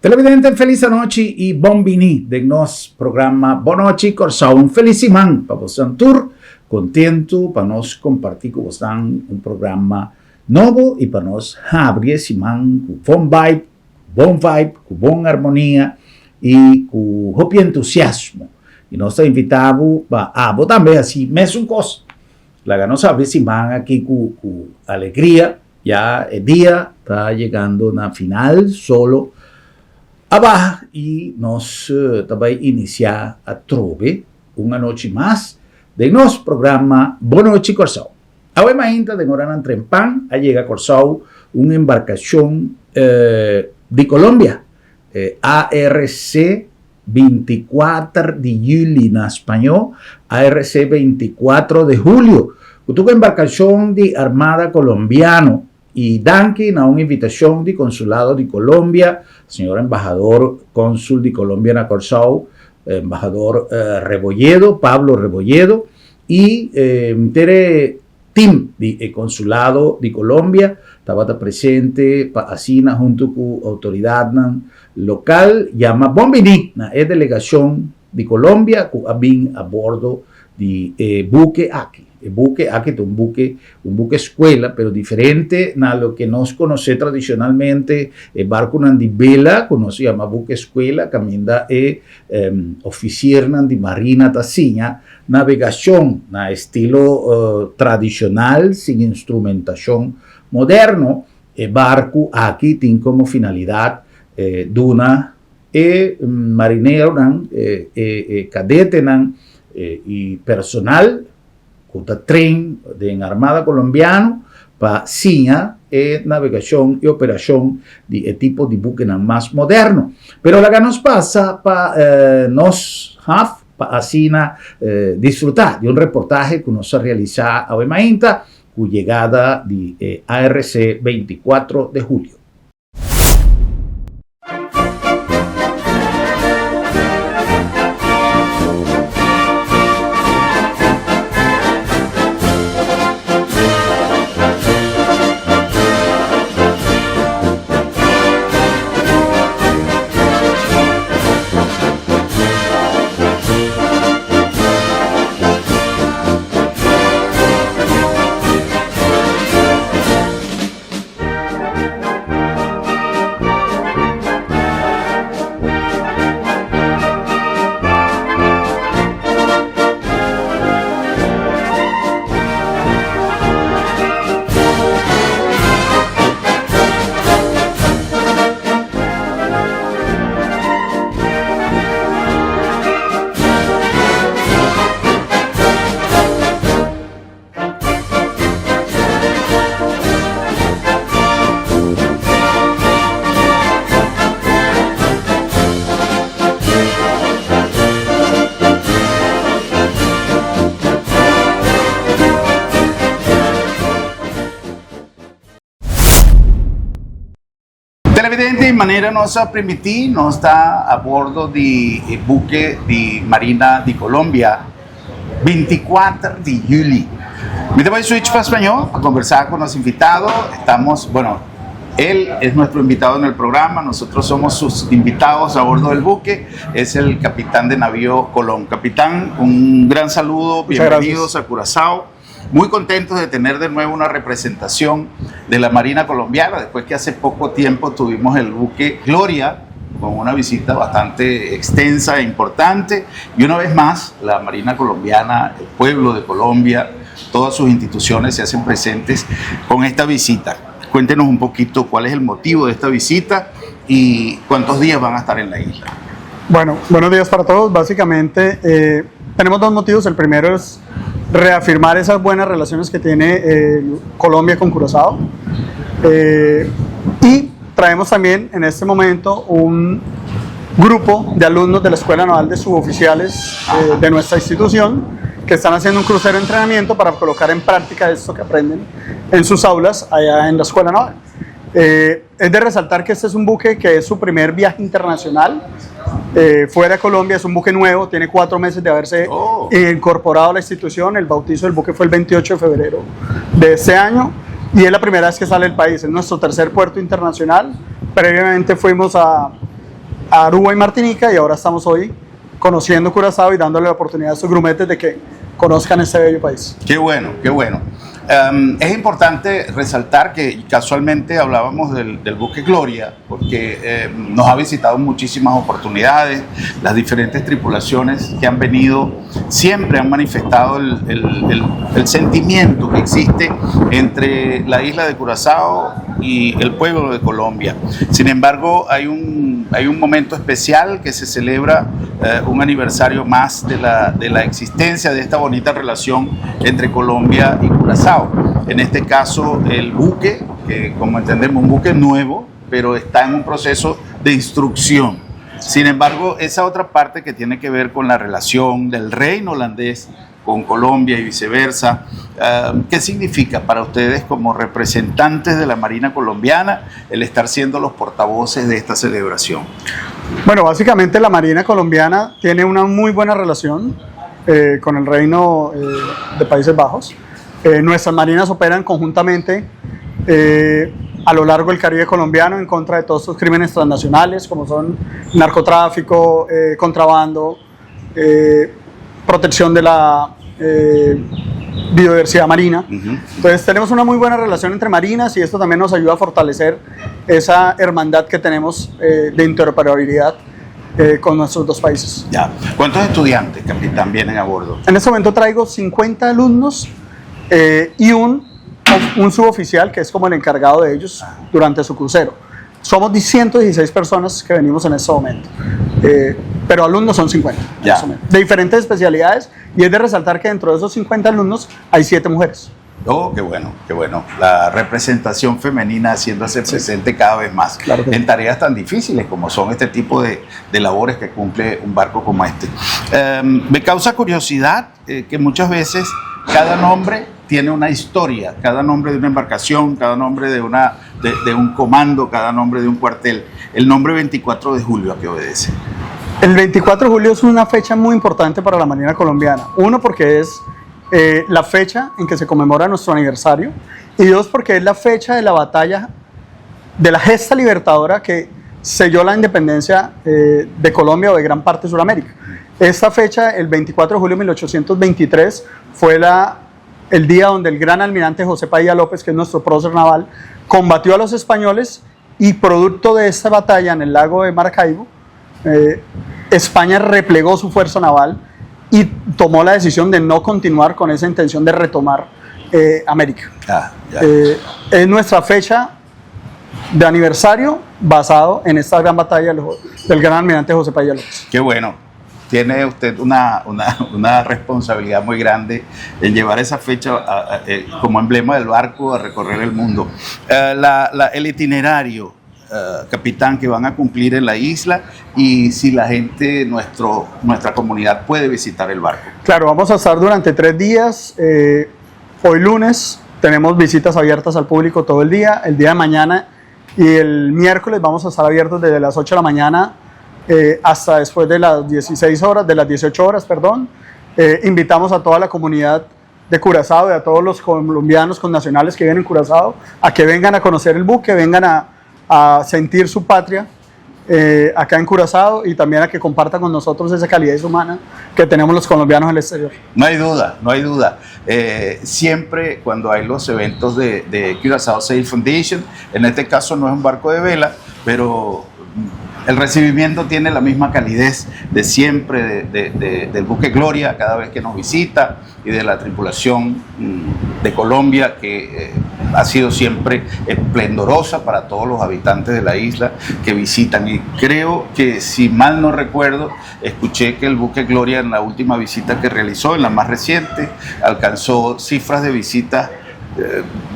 Televidente felis anochi y bon bini den nos programa Bon Nochi Corsou. Un felis siman pa bosnan tur. Contento pa nos comparti cu bosnan un programa nobo y pa nos habri e siman cu bon vibe, bon vibe, cu bon armonia y cu hopi entusiasmo. Y nos ta invita bo pa abo tambe haci mesun cos. Laga nos habri e siman aki cu cu alegria. Ya e dia ta yegando na final, solo a baha y nos ta bay inicia atrobe un anochi mas den nos programa Bon Nochi Corsou. Awe mainta den oranan trempan a yega Corsou un embarcacion di Colombia, ARC 24 di juli na spañó, ARC 24 de julio, ku ta un embarkashon di Armada Kolombiano i danki na un invitashon di Konsulado di Kolombia, señor Embahador Kònsul di Kolombia na Kòrsou, Embahador Rebolledo, Pablo Rebolledo, i henter e Team di e Consulado di Colombia tabata presente pa asina hunto cu autoridadnan local yama bon bini na e delegacion di Colombia cu a bin a bordo di e buque aki. E buque aki ta un buque un buque escuela pero diferente na loke nos conoce tradicionalmente e barconan di bela cu nos yama buque escuela caminda e oficiernan di marina ta siña Navegashon na estilo tradishonal sin instrumentashon moderno, e barku aki tin komo finalidat duna e marineronan, e kadetenan i personal ku ta train den Armada Kolombiano pa siña e navegashon i operashon di e tipo di bukenan mas moderno. Pero laga nos pasa pa nos haf pa asina disfrutá di un reportahe ku nos a realisá awe mainta ku yegada di e ARC 24 de julio. Televidente, manera nos a permití, nos ta a bordo di e buque di Marina di Colombia 24 di juli. Mi ta bai switch pa spañol pa conversar con nos invitado. Estamos, bueno, él es nuestro invitado en el programa, nosotros somos sus invitados a bordo del buque, es el capitán de navío Colón. Capitán, un gran saludo, Muchas gracias. bienvenidos a Curazao. Muy contentos de tener de nuevo una representación de la Marina Colombiana, después que hace poco tiempo tuvimos el buque Gloria, con una visita bastante extensa e importante. Y una vez más, la Marina Colombiana, el pueblo de Colombia, todas sus instituciones se hacen presentes con esta visita. Cuéntenos un poquito cuál es el motivo de esta visita y cuántos días van a estar en la isla. Bueno, buenos días para todos. Básicamente eh, tenemos dos motivos. El primero es reafirmar esas buenas relaciones que tiene eh, Colombia con Curazao. Eh, y traemos también en este momento un grupo de alumnos de la Escuela Naval de Suboficiales eh, de nuestra institución que están haciendo un crucero de entrenamiento para colocar en práctica esto que aprenden en sus aulas allá en la Escuela Naval. Eh, es de resaltar que este es un buque que es su primer viaje internacional eh, fuera de Colombia, es un buque nuevo, tiene cuatro meses de haberse Oh. incorporado a la institución. El bautizo del buque fue el 28 de febrero de este año y es la primera vez que sale del país. Es nuestro tercer puerto internacional. Previamente fuimos a Aruba y Martinica y ahora estamos hoy conociendo Curazao y dándole la oportunidad a estos grumetes de que conozcan este bello país. Qué bueno, qué bueno. Es importante resaltar que casualmente hablábamos del buque Gloria, porque nos ha visitado en muchísimas oportunidades, las diferentes tripulaciones que han venido siempre han manifestado el sentimiento que existe entre la isla de Curazao y el pueblo de Colombia. Sin embargo, hay un momento especial que se celebra un aniversario más de la existencia de esta bonita relación entre Colombia y Curazao. En este caso, el buque, que como entendemos, un buque nuevo, pero está en un proceso de instrucción. Sin embargo, esa otra parte que tiene que ver con la relación del reino holandés con Colombia y viceversa, ¿qué significa para ustedes como representantes de la Marina colombiana el estar siendo los portavoces de esta celebración? Bueno, básicamente la Marina colombiana tiene una muy buena relación con el Reino de Países Bajos. Nuestras marinas operan conjuntamente a lo largo del Caribe colombiano en contra de todos estos crímenes transnacionales como son narcotráfico, contrabando, protección de la biodiversidad marina. Entonces tenemos una muy buena relación entre marinas y esto también nos ayuda a fortalecer esa hermandad que tenemos de interoperabilidad con nuestros dos países. Ya. ¿Cuántos estudiantes, capitán, vienen a bordo? En este momento traigo 50 alumnos y un suboficial que es como el encargado de ellos durante su crucero. Somos 116 personas que venimos en este momento, pero alumnos son 50 más o menos, de diferentes especialidades, y es de resaltar que dentro de esos 50 alumnos hay 7 mujeres. Oh, qué bueno, qué bueno. La representación femenina haciéndose presente cada vez más Claro que en sí. tareas tan difíciles como son este tipo de labores que cumple un barco como este. Me causa curiosidad que muchas veces cada nombre tiene una historia, cada nombre de una embarcación, cada nombre de un comando, cada nombre de un cuartel. El nombre 24 de julio, ¿a qué obedece? El 24 de julio es una fecha muy importante para la Marina colombiana. Uno, porque es la fecha en que se conmemora nuestro aniversario. Y dos, porque es la fecha de la batalla, de la gesta libertadora que selló la independencia de Colombia o de gran parte de Sudamérica. Esta fecha, el 24 de julio de 1823, fue el día donde el gran almirante José Padilla López, que es nuestro prócer naval, combatió a los españoles y, producto de esta batalla en el lago de Maracaibo, España replegó su fuerza naval y tomó la decisión de no continuar con esa intención de retomar América. Es nuestra fecha de aniversario basado en esta gran batalla del gran almirante José Padilla López. Qué bueno. Tiene usted una responsabilidad muy grande en llevar esa fecha como emblema del barco a recorrer el mundo. El itinerario, capitán, que van a cumplir en la isla y si la gente, nuestra comunidad puede visitar el barco. Claro, vamos a estar durante 3 días. Hoy lunes tenemos visitas abiertas al público todo el día. El día de mañana y el miércoles vamos a estar abiertos desde las 8 de la mañana hasta después de las 16 horas, de las 18 horas, perdón. Invitamos a toda la comunidad de Curazao y a todos los colombianos connacionales que viven en Curazao a que vengan a conocer el buque, vengan a sentir su patria acá en Curazao y también a que compartan con nosotros esa calidez humana que tenemos los colombianos en el exterior. No hay duda, no hay duda. Siempre cuando hay los eventos de Curazao Sail Foundation, en este caso no es un barco de vela, pero el recibimiento tiene la misma calidez de siempre del buque Gloria cada vez que nos visita y de la tripulación de Colombia, que ha sido siempre esplendorosa para todos los habitantes de la isla que visitan. Y creo que, si mal no recuerdo, escuché que el buque Gloria en la última visita que realizó, en la más reciente, alcanzó cifras de visitas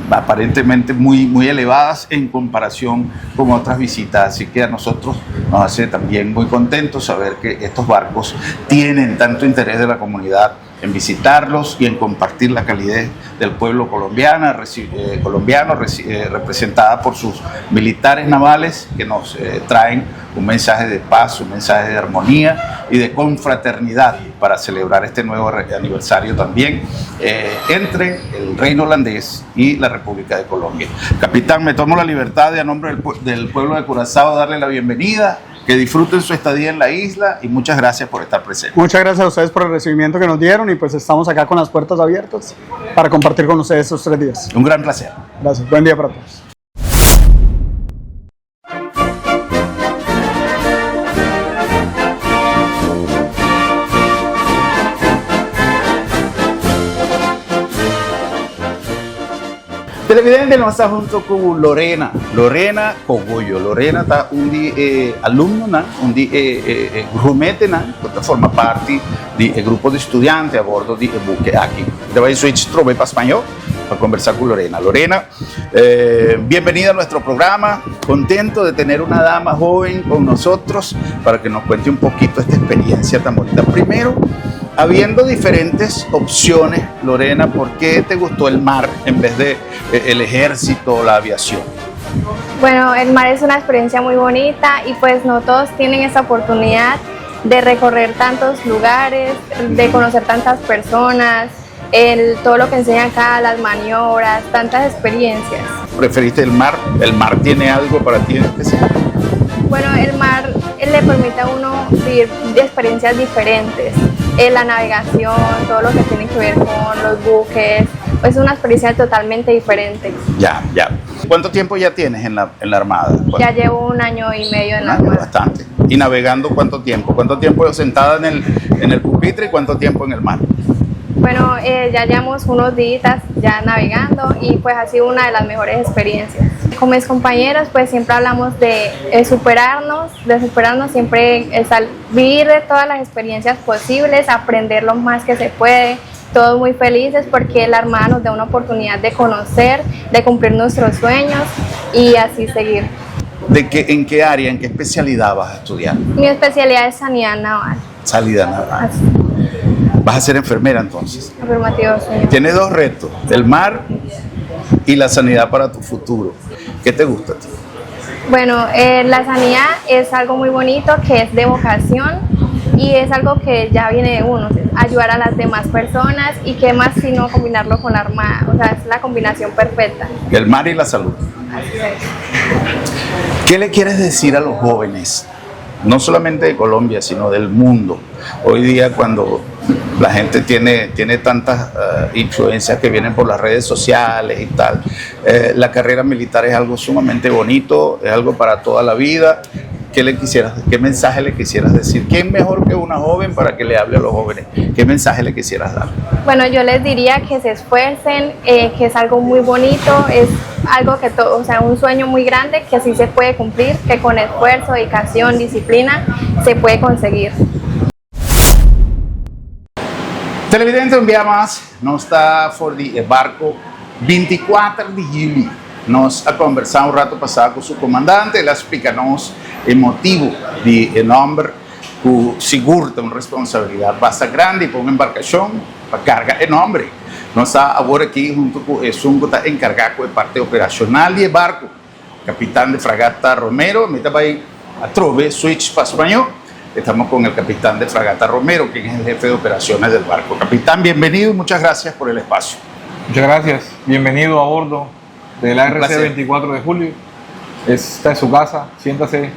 aparentemente muy, muy elevadas en comparación con otras visitas. Así que a nosotros nos hace también muy contentos saber que estos barcos tienen tanto interés de la comunidad en visitarlos y en compartir la calidez del pueblo colombiano representada por sus militares navales que nos traen un mensaje de paz, un mensaje de armonía y de confraternidad para celebrar este nuevo aniversario también entre el Reino holandés y la República de Colombia. Capitán, me tomo la libertad de, a nombre del pueblo de Curazao, darle la bienvenida. Que disfruten su estadía en la isla y muchas gracias por estar presente. Muchas gracias a ustedes por el recibimiento que nos dieron y pues estamos acá con las puertas abiertas para compartir con ustedes estos tres días. Un gran placer. Gracias. Buen día para todos. Televidente, nos ta hunto ku Lorena, Lorena Cogollo. Lorena ta un di e alumnonan, un di e e grumetenan ku ta forma parti di e grupo di studiante a bordo di e buke aki. Ta bai switch trobe pa spañó pa kombersá ku Lorena. Lorena, bienvenida a nuestro programa. Contento de tener una dama joven con nosotros para que nos cuente un poquito esta experiencia tan bonita. Primero, habiendo diferentes opciones, Lorena, ¿por qué te gustó el mar en vez de eh, el ejército o la aviación? Bueno, el mar es una experiencia muy bonita y pues no todos tienen esa oportunidad de recorrer tantos lugares, de conocer tantas personas, el, todo lo que enseñan acá, las maniobras, tantas experiencias. ¿Preferiste el mar? ¿El mar tiene algo para ti en especial? Bueno, el mar eh, le permite a uno vivir de experiencias diferentes. Eh, la navegación, todo lo que tiene que ver con los buques, es una experiencia totalmente diferente. Ya, ya. ¿Cuánto tiempo ya tienes en la, en la Armada? Ya llevo un año y medio en la Un año, Armada. bastante. ¿Y navegando cuánto tiempo? ¿Cuánto tiempo sentada en el, en el pupitre y cuánto tiempo en el mar? Bueno, eh, ya llevamos unos días ya navegando y pues ha sido una de las mejores experiencias. Con mis compañeros pues siempre hablamos de eh, superarnos, de superarnos, siempre eh, sal- vivir de todas las experiencias posibles, aprender lo más que se puede, todos muy felices porque la Armada nos da una oportunidad de conocer, de cumplir nuestros sueños y así seguir. ¿De qué, en qué área, en qué especialidad vas a estudiar? Mi especialidad es sanidad naval. Salida naval. Así, Vas a ser enfermera entonces. afirmativo, señor. Tienes dos retos, el mar y la sanidad para tu futuro. ¿Qué te gusta a ti? Bueno, eh, la sanidad es algo muy bonito que es de vocación y es algo que ya viene de uno, ayudar a las demás personas y qué más si no combinarlo con la armada, o sea, es la combinación perfecta. El mar y la salud. Así es. ¿Qué le quieres decir a los jóvenes? No solamente de Colombia, sino del mundo. Hoy día cuando la gente tiene, tiene tantas eh, influencias que vienen por las redes sociales y tal, eh, la carrera militar es algo sumamente bonito, es algo para toda la vida. ¿Qué, le quisieras, ¿Qué mensaje le quisieras decir? ¿Quién mejor que una joven para que le hable a los jóvenes? ¿Qué mensaje le quisieras dar? Bueno, yo les diría que se esfuercen, eh, que es algo muy bonito, es algo que todo, o sea, un sueño muy grande que así se puede cumplir, que con esfuerzo, dedicación, disciplina se puede conseguir. Televidente, un bia mas, nos ta for di e barco 24 di juli. Nos a conversa un rato pasa cu su comandante, el a splica nos e motibo di e nomber cu sigur ta un responsabilidad basta grandi pa un embarcacion pa carga e nomber. Nos ta awor aki hunto cu esun cu ta encarga cu e parte operacional di e barco, Capitán de Fragata Romero. Mi ta bay atrobe switch pa spañó. Estamos con el capitán de fragata Romero, quien es el jefe de operaciones del barco. Capitán, bienvenido y muchas gracias por el espacio. Muchas gracias. Bienvenido a bordo del Un ARC placer. 24 de julio. Esta es su casa. Siéntase.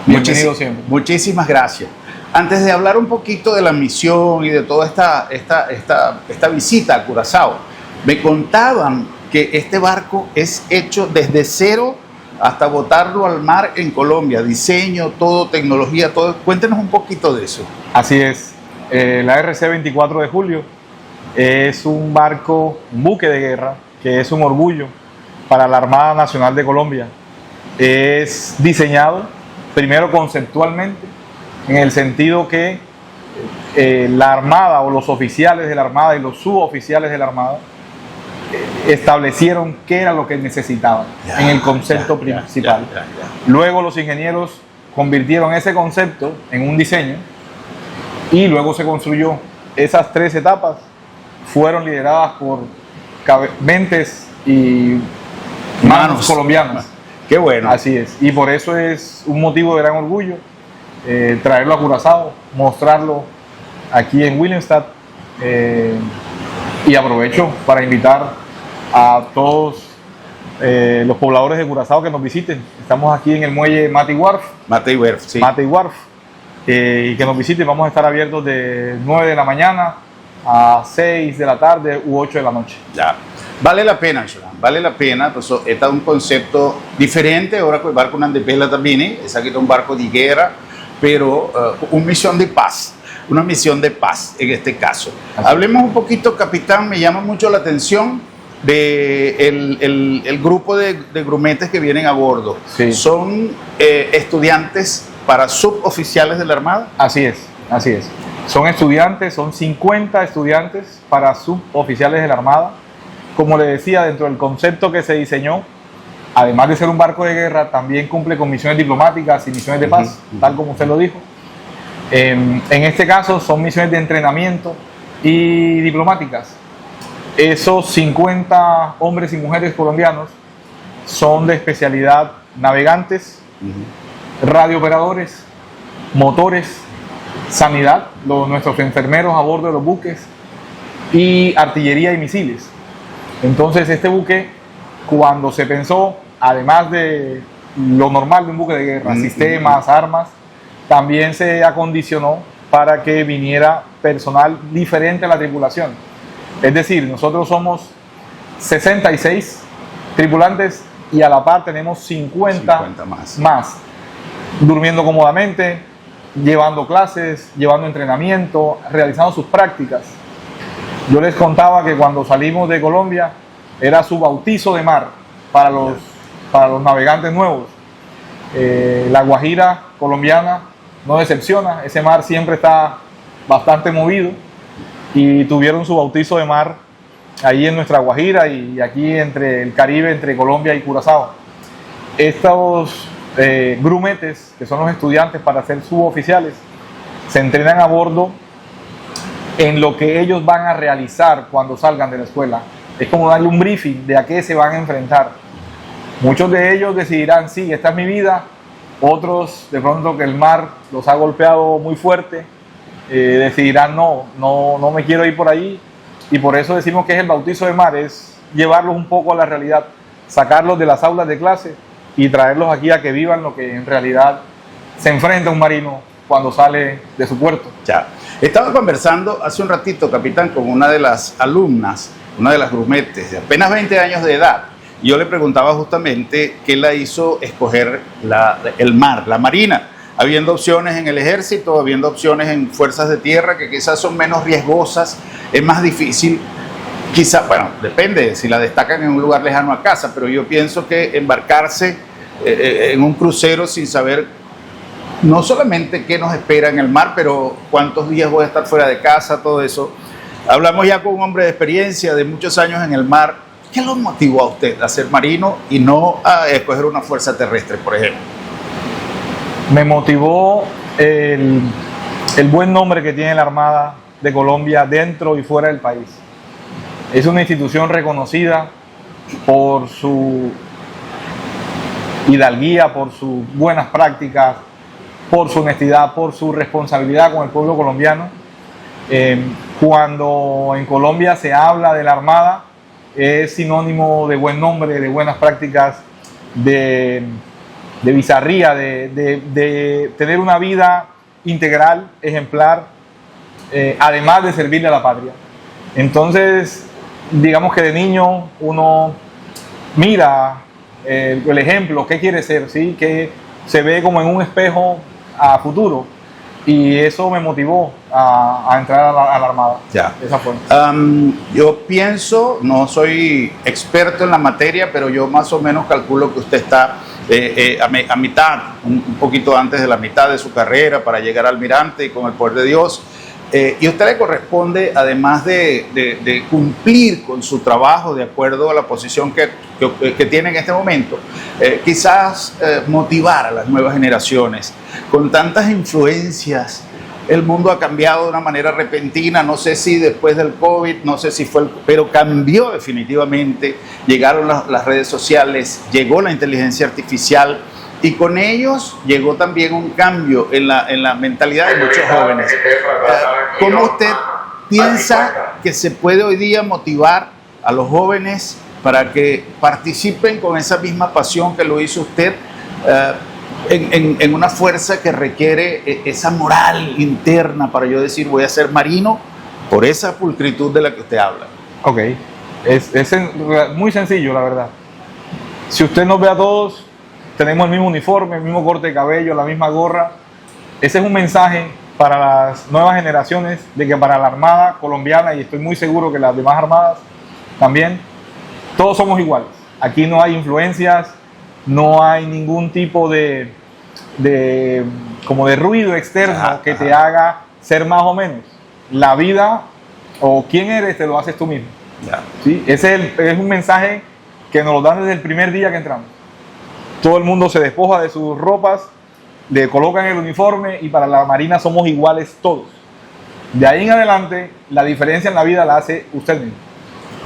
Bienvenido siempre. Muchísimas gracias. Antes de hablar un poquito de la misión y de toda esta, esta, esta, esta visita a Curazao, me contaban que este barco es hecho desde cero hasta botarlo al mar en Colombia. Diseño, todo, tecnología, todo. Cuéntenos un poquito de eso. Así es. Eh, la ARC 24 de julio es un barco, un buque de guerra, que es un orgullo para la Armada Nacional de Colombia. Es diseñado primero conceptualmente, en el sentido que eh, la Armada o los oficiales de la Armada y los suboficiales de la Armada eh, establecieron qué era lo que necesitaban Ya, en el concepto ya, ya, principal. ya, ya, ya. Luego los ingenieros convirtieron ese concepto en un diseño y luego se construyó. Esas tres etapas fueron lideradas por cabe- mentes y manos, Manos. colombianas. Qué bueno. Así es. Y por eso es un motivo de gran orgullo eh, traerlo a Curazao, mostrarlo aquí en Willemstad. eh, y aprovecho para invitar a todos los pobladores de Curazao que nos visiten. Estamos aquí en el muelle Mati Wharf. Mati Wharf, sí. Mati Wharf. Y que nos visiten. Vamos a estar abiertos de 9 de la mañana a 6 de la tarde u 8 de la noche. Ya. Vale la pena, Jonan, vale la pena. Pues, este es un concepto diferente. Ahora con el barco de vela también, es aquí un barco de guerra, pero una misión de paz. Una misión de paz en este caso. Hablemos un poquito, capitán, me llama mucho la atención de el grupo de grumetes que vienen a bordo. Sí. ¿Son estudiantes para suboficiales de la Armada? Así es, así es. Son estudiantes, son 50 estudiantes para suboficiales de la Armada. Como le decía, dentro del concepto que se diseñó, además de ser un barco de guerra, también cumple con misiones diplomáticas y misiones de paz, tal como usted lo dijo. En este caso son misiones de entrenamiento y diplomáticas. Esos 50 hombres y mujeres colombianos son de especialidad navegantes, radiooperadores, motores, sanidad, nuestros enfermeros a bordo de los buques, y artillería y misiles. Entonces este buque, cuando se pensó, además de lo normal de un buque de guerra, sistemas, armas, también se acondicionó para que viniera personal diferente a la tripulación. Es decir, nosotros somos 66 tripulantes y a la par tenemos 50, 50 más. más, durmiendo cómodamente, llevando clases, llevando entrenamiento, realizando sus prácticas. Yo les contaba que cuando salimos de Colombia era su bautizo de mar para los navegantes nuevos. La Guajira colombiana no decepciona, ese mar siempre está bastante movido y tuvieron su bautizo de mar ahí en nuestra Guajira y aquí entre el Caribe, entre Colombia y Curazao. Estos grumetes, que son los estudiantes para ser suboficiales, se entrenan a bordo en lo que ellos van a realizar cuando salgan de la escuela. Es como darle un briefing de a qué se van a enfrentar. Muchos de ellos decidirán, sí, esta es mi vida. Otros, de pronto que el mar los ha golpeado muy fuerte, decidirán, no, no, no me quiero ir por ahí. Y por eso decimos que es el bautizo de mar, es llevarlos un poco a la realidad, sacarlos de las aulas de clase y traerlos aquí a que vivan lo que en realidad se enfrenta un marino cuando sale de su puerto. Ya. Estaba conversando hace un ratito, capitán, con una de las alumnas, una de las grumetes de apenas 20 años de edad. Yo le preguntaba justamente qué la hizo escoger el mar, la marina, habiendo opciones en el ejército, habiendo opciones en fuerzas de tierra que quizás son menos riesgosas, es más difícil. Quizás, bueno, depende si la destacan en un lugar lejano a casa, pero yo pienso que embarcarse en un crucero sin saber no solamente qué nos espera en el mar, pero cuántos días voy a estar fuera de casa, todo eso. Hablamos ya con un hombre de experiencia, de muchos años en el mar. ¿Qué lo motivó a usted a ser marino y no a escoger una fuerza terrestre, por ejemplo? Me motivó el buen nombre que tiene la Armada de Colombia dentro y fuera del país. Es una institución reconocida por su hidalguía, por sus buenas prácticas, por su honestidad, por su responsabilidad con el pueblo colombiano. Cuando en Colombia se habla de la Armada, es sinónimo de buen nombre, de buenas prácticas, de bizarría, de tener una vida integral, ejemplar, además de servirle a la patria. Entonces, digamos que de niño uno mira el ejemplo, qué quiere ser, ¿sí? Que se ve como en un espejo a futuro. Y eso me motivó a entrar a la Armada. De esa forma. Yo pienso, no soy experto en la materia, pero yo más o menos calculo que usted está a mitad, un poquito antes de la mitad de su carrera para llegar al almirante y con el poder de Dios. Y a usted le corresponde, además de cumplir con su trabajo de acuerdo a la posición que tiene en este momento, quizás motivar a las nuevas generaciones. Con tantas influencias, el mundo ha cambiado de una manera repentina, no sé si después del COVID, no sé si fue el, pero cambió definitivamente. Llegaron las redes sociales, llegó la inteligencia artificial, y con ellos llegó también un cambio en la mentalidad de muchos jóvenes. ¿Cómo usted piensa que se puede hoy día motivar a los jóvenes para que participen con esa misma pasión que lo hizo usted eh, en, en, una fuerza que requiere eh, esa moral interna para yo decir voy a ser marino por esa pulcritud de la que usted habla? Ok, es, es muy sencillo la verdad. Si usted nos ve a todos, tenemos el mismo uniforme, el mismo corte de cabello, la misma gorra. Ese es un mensaje para las nuevas generaciones de que para la Armada colombiana, y estoy muy seguro que las demás armadas también, todos somos iguales. Aquí no hay influencias, no hay ningún tipo de, de como de ruido externo que te haga ser más o menos. La vida o quién eres te lo haces tú mismo. ¿Sí? Ese es, es un mensaje que nos lo dan desde el primer día que entramos. Todo el mundo se despoja de sus ropas, le colocan el uniforme y para la Marina somos iguales todos. De ahí en adelante, la diferencia en la vida la hace usted mismo.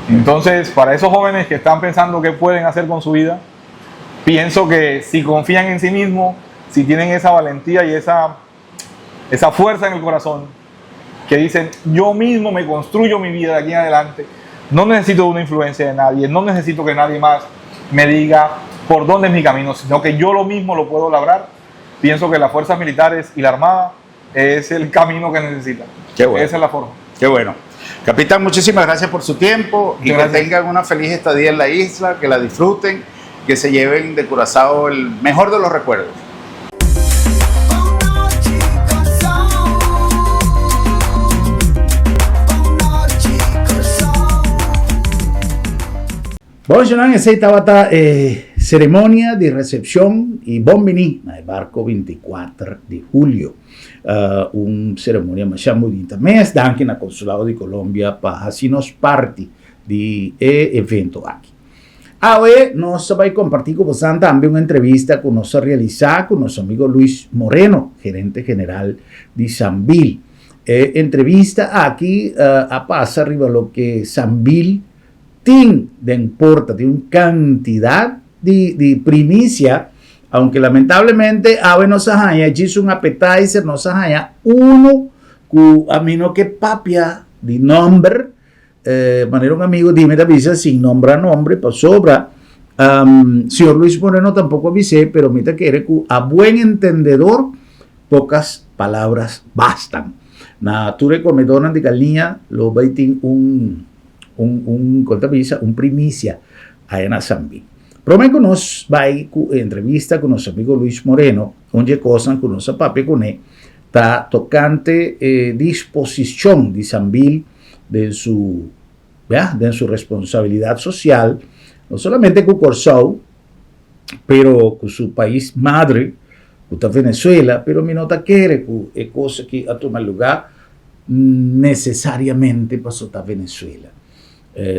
Entonces, para esos jóvenes que están pensando qué pueden hacer con su vida, pienso que si confían en sí mismos, si tienen esa valentía y esa, esa fuerza en el corazón, que dicen, yo mismo me construyo mi vida de aquí en adelante, no necesito una influencia de nadie, no necesito que nadie más me diga por dónde es mi camino, sino que yo lo mismo lo puedo labrar. Pienso que las fuerzas militares y la Armada es el camino que necesitan. Qué bueno. Esa es la forma. Qué bueno. Capitán, muchísimas gracias por su tiempo y que tengan una feliz estadía en la isla, que la disfruten, que se lleven de Curazao el mejor de los recuerdos. Bon, Jonan, esei tabata e ceremonia di recepcion y bon bini na e barco 24 di julio. Un ceremonia masha bunita mes. Danki na Consulado di Colombia pa haci nos parti di e evento aki. Awe nos ta bai comparti cu bosan tambe un entrevista cu nos a realisa cu nos amigo Luis Moreno, gerente general di Sambil. E entrevista aki a pasa riba loke Sambil tin den porta, tin un cantidad di di primicia, aunke lamentablemente awe nos a haña djis un appetizer, nos a haña uno cu ami no ke papia di nomber, manera un amigo di mi ta bisa sin nombra nombre pasobra señor Luis Moreno tampoco a bis'é, pero mi ta kere cu a buen entendedor pocas palabras bastan. Na tur e comedornan di galiña lo bay tin un un un kon ta bisa un primisia aya na Sambi. Prome ku nos bai ku e entrevista ku nos amigo Luis Moreno, un di e kosnan ku nos a papia kuné ta tokante e disposishon di Sambil den su ya den su responsabilidat sosial no solamente ku Kòrsou pero ku su pais madre ku ta Venezuela, pero mi no ta kere ku e kos aki a tuma lugá Nesesariamente paso ta Venezuela.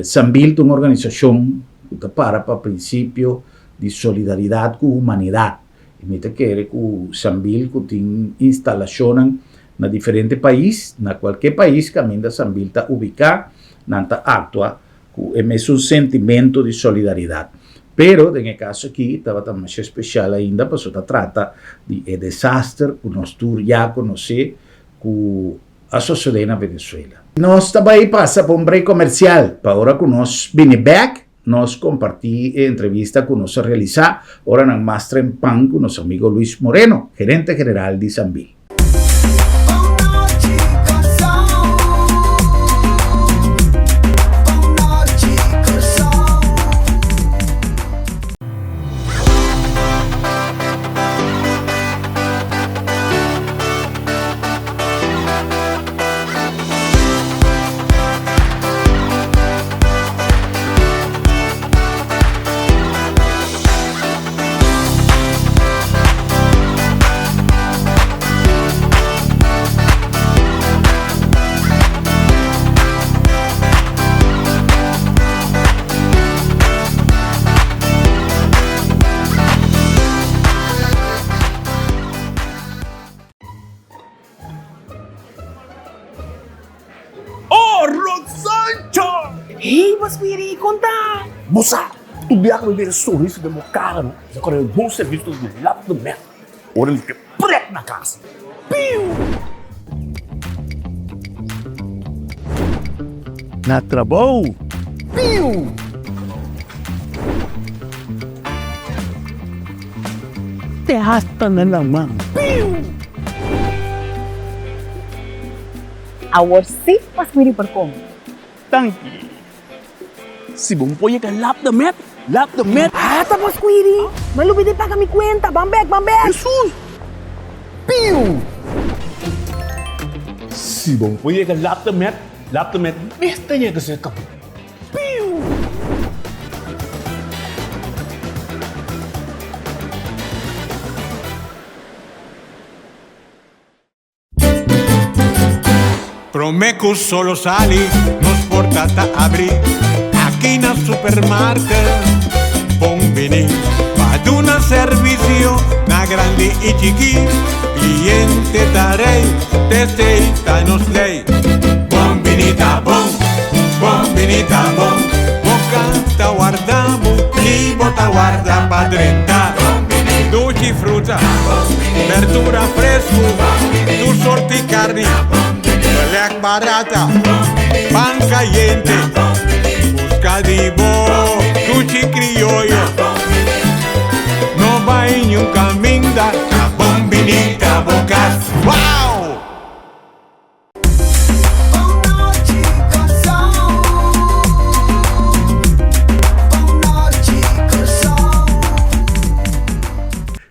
Sambil ta un organisashon ku ta para pa prinsipio di solidaridat ku humanidat. I mi ta kere ku Sambil ku tin instalashonnan na diferente pais, na kualke pais kaminda Sambil ta ubiká, nan ta aktua ku e mesun sentimentu di solidaridat. Pero den e kaso aki tabata masha spesial ainda paso ta trata di e desaster ku nos tur ya konosé ku a sosodé na Venezuela. Nos ta bai pasa pa un break komersial pa ora ku nos bini bèk nos kompartí e entrevista ku nos a realisá ora nan mas trempan ku nos amigo Luis Moreno, gerente general di Sambil. Oh, Rosancho! Hey, bo spiri, kon ta? Bo sa, tur biaha ku mi mira sonrisa den bo kara no, mi ta kòrda e bon servisio di lap di mèt ora mi ke prèt na kas. Piu! Na trabou. Piu! Te hasta na laman. Piu! Awor sí Pasquiri por come. Danki. Si bo por yega lap de met, lap de met. Ata Pasquiri, mi a lubida di paga mi cuenta. Ban bek, ban bek. Hesus! Piu! Si bo por yega lap de met, lap de met mester yega serka bo. Piu! Promé ku solo sali, nos porta ta abrí aki na Supermarket. Bon biní pa duna servisio na grandi i chikí. Kliente ta rei, t'esei ta nos lei. Bon bini ta bon, bon bini ta bon. Bo canta warda bo y bo ta warda pa drenta. Duchi fruta, berdura fresco, tur sorti carni, beleg barata, pan cayente. Busca di bo duchi crioyo. No bay niun caminda, ta bon bini ta bo cas. Wow!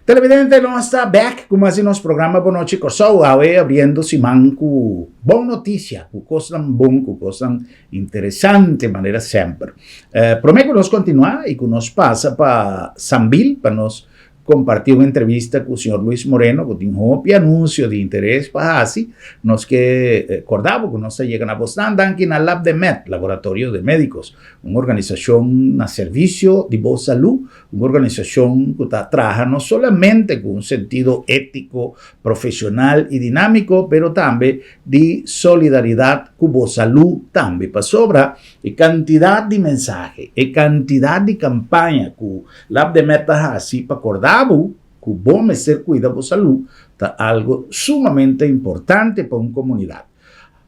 Televidente, nos ta back ku mas di nos programa Bon Nochi Kòrsou. Awe abriendo siman ku bon notisia, ku kosnan bon, ku kosnan interesante manera semper. Eh, promé ku nos kontinuá i ku nos pasa pa Sambil pa nos Kompartí un entrevista ku señor Luis Moreno ku tin hopi anunsio di interes pa hasi. Nos ke korda bo ku nos ta yega na bosnan danki na Labdemed, Laboratorio de Médicos, un organisashon na servisio di bo salú, un organisashon ku ta traha no solamente ku un sentido étiko, profeshonal i dinámiko, pero tambe di solidaridat ku bo salú tambe. Pasobra E kantidat di mensahe, e kantidat di kampaña ku Labdemed ta hasi pa korda bo ku bo mester kuida bo salú ta algu sumamente importante pa un komunidat.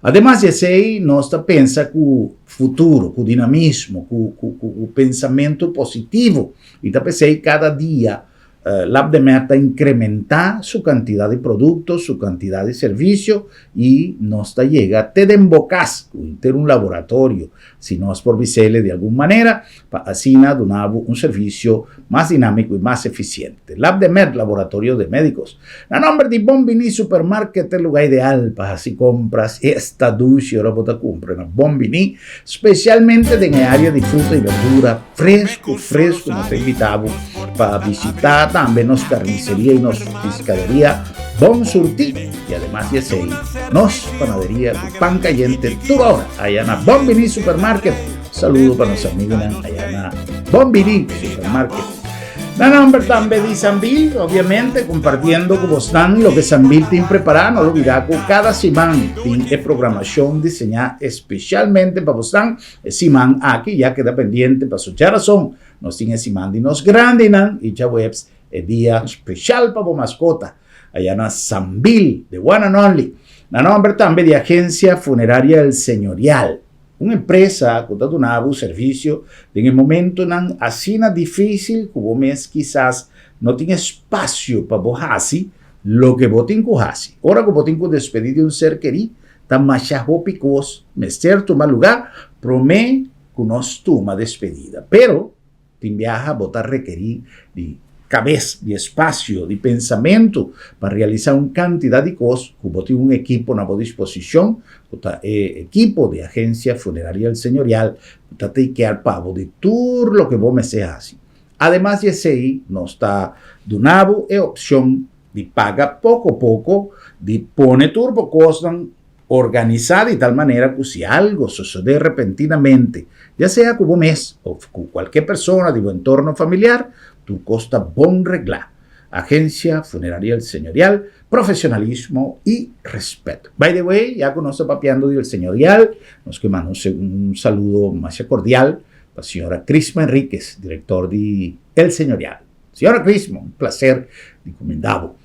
Ademas di esei, nos ta pensa ku futuro, ku dinamismo, ku ku pensamentu positivo i ta p'esei kada dia Labdemed ta incrementá su cantidad di producto, su cantidad di servicio y nos ta yega te den bo cas cu henter un laboratorio, si nos por bisele di algun manera, pa asina duna bo un servicio mas dinámico y mas eficiente. Labdemed, Laboratorio de Médicos. Na nomber di Bon Biní Supermarket, e lugar ideal pa haci compras esta dushi ora bo ta cumpra na Bon Biní, specialmente den e area di fruta y berdura. Fresco, fresco, nos ta invita bo pa visita tambe nos carniceria y nos piscaderia Bon Surti y ademas di esey nos panaderia cu pan cayente tur ora aya na Bon Bini Supermarket. Saludo pa nos amigonan aya na Bon Bini Supermarket. Na nomber tambe di Sambil, obviamente, compartiendo cu bosnan loke Sambil tin prepara, no lubida cu cada siman tin e programacion diseña especialmente pa bosnan. E siman aki ya keda pendiente paso djarason nos tin e siman di nos grandinan y djaweps e dia special pa bo mascota aya na Sambil, the one and only. Na nomber tambe di Agencia Funeraria El Señorial, un empresa cu ta duna bo servicio den e momentonan asina dificil cu bo mes kisas no tin espacio pa bo haci loke bo tin cu haci. Ora cu bo tin cu despedi di un ser keri, Ta masha hopi kos mester tuma lugá promé ku nos tuma despedida. Pero, tin biaha bo ta rekerí di kabes, di espasio, di pensamentu pa realisá un kantidat di kos ku bo tin un ekipo na bo disposishon, ku ta e ekipo di Agensia Funeraria El Señorial ku ta take care pa bo di tur loke bo mester hasi. Ademas di esei, nos ta duna bo e opshon di paga poko poko, di pone tur bo kosnan organisá di tal manera ku si algo sosodé repentinamente, ya sea ku bo mes òf ku kualke persona di bo entorno familiar, tur kos ta bon reglá. Agencia Funeraria El Señorial, profesionalismo i rèspèt. By the way, ya ku nos ta papiando di El Señorial, nos ke manda un saludo masha kordial pa señora Crisma Enriquez, direktor di El Señorial. Señora Crisma, un placer di cuminda bo.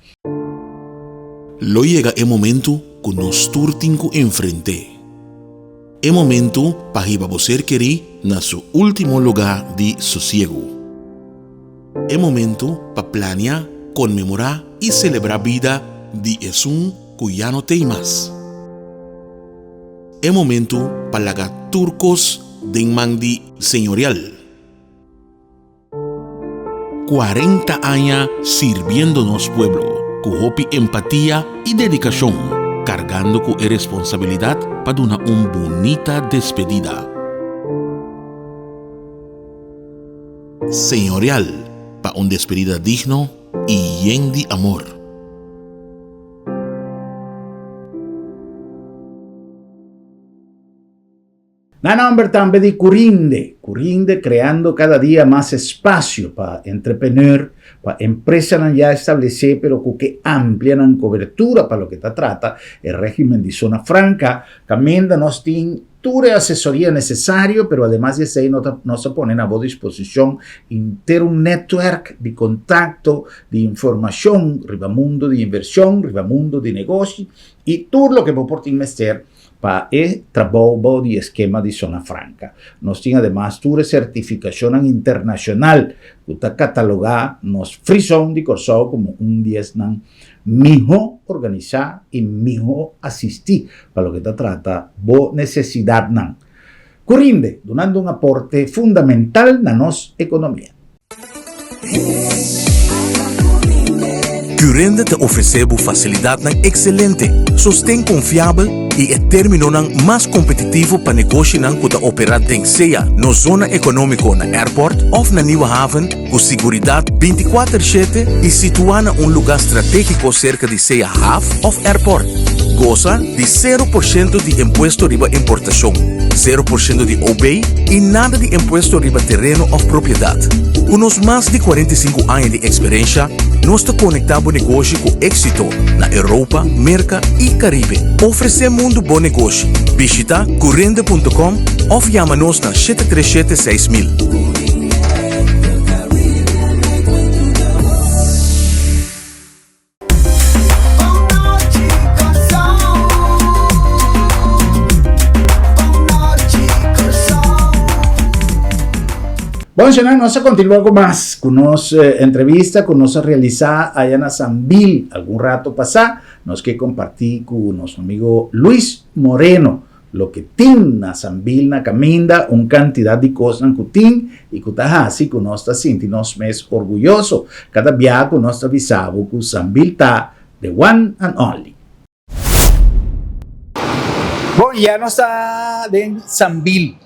Lo yega e momento ku nos tur tin ku enfrent'é. E momento pa hiba bo ser kerí na su último lugá di sosiegu. E momento pa plania. konmemorá i selebrá bida di esun ku ya no t'ei mas. E momentu pa laga tur kos den man di Señorial. 40 aña sirbiendo nos pueblo ku hopi empatia i dedikashon, kargando ku e responsabilidat pa duna un bunita despedida. Señorial pa un despedida digno i yen di amor. Na nomber tambe di Curinde, Curinde creando cada dia mas espacio pa entrepreneur, pa empresanan ya establece pero cu ke amplia nan cobertura pa loke ta trata e regimen di zona franca, caminda nos tin tur e asesoria necesario, pero ademas di esey no ta nos ta pone na bo disposicion henter un netwerk di contacto, di informacion riba mundo di inversion, riba mundo di negoshi y tur loke bo por tin mester pa e trabou bou di e skema di Zona Franca. Nos tin ademas tur e certificacionnan internacional cu ta cataloga nos Free Zone di Corsou como un di esnan mihó organisá i mihó asistí pa loke ta trata bo nesesidatnan. Curinde, dunando un aporte fundamental na nos ekonomia. Curinde ta ofresé bo fasilidatnan ekselente, sosten konfiabel i e términonan mas kompetitivo pa negoshinan ku ta operá den sea nos zona ekonómiko na Airport òf na Nieuwe Haven ku siguridat bintikuater shete i situá na un lugá stratégiko serka di sea haf òf airport. Gosa di sero por shento di impuesto riba importashon, sero por shento di OB i nada di impuesto riba tereno òf propiedat. Ku nos mas di 45 aña di eksperensha, nos ta konektá bo negoshi ku éksito na Europa, Merka i Karibe. Ofresé mundu bo negoshi. Bishitá currende.com òf yama nos na 737 6000. Bon, señor, nos a continua con más, con nos eh, entrevista que nos a realizá allá na Sambil algún rato pasá. Nos ke compartí con nuestro amigo Luis Moreno. Loke tin na Sambil na kaminda, un kantidat di kosnan ku tin i ku ta hasi ku nos ta sinti nos mes orguyoso kada bia ku nos ta bisa bo ku Sambil ta the one and only. Bon, ya nos ta den Sambil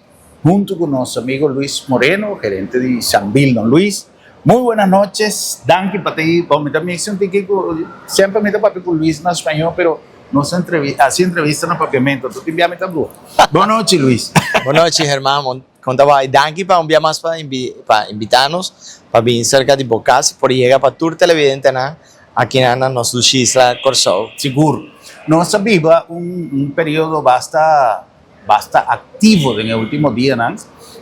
huntu ku nos amigo Luis Moreno, gerente di Sambil. Don Luis, muy buenas noches, danki pa ta ei. Bon, mi ta mix un tiki ku, semper mi ta papia ku Luis na spañó, pero. Nos a hasi entrevista na papiamento, anto tin bia mi ta brua. Bon nochi, Luis. Bon nochi, Germán. Bon, kon ta bai? Danki pa un bia mas pa pa invita nos pa bin serka di bo kas i por yega pa tur televidentenan akinan na nos dushi isla Kòrsou. Sigur. Nos a biba un un periodo basta basta aktivo den e ultimo dianan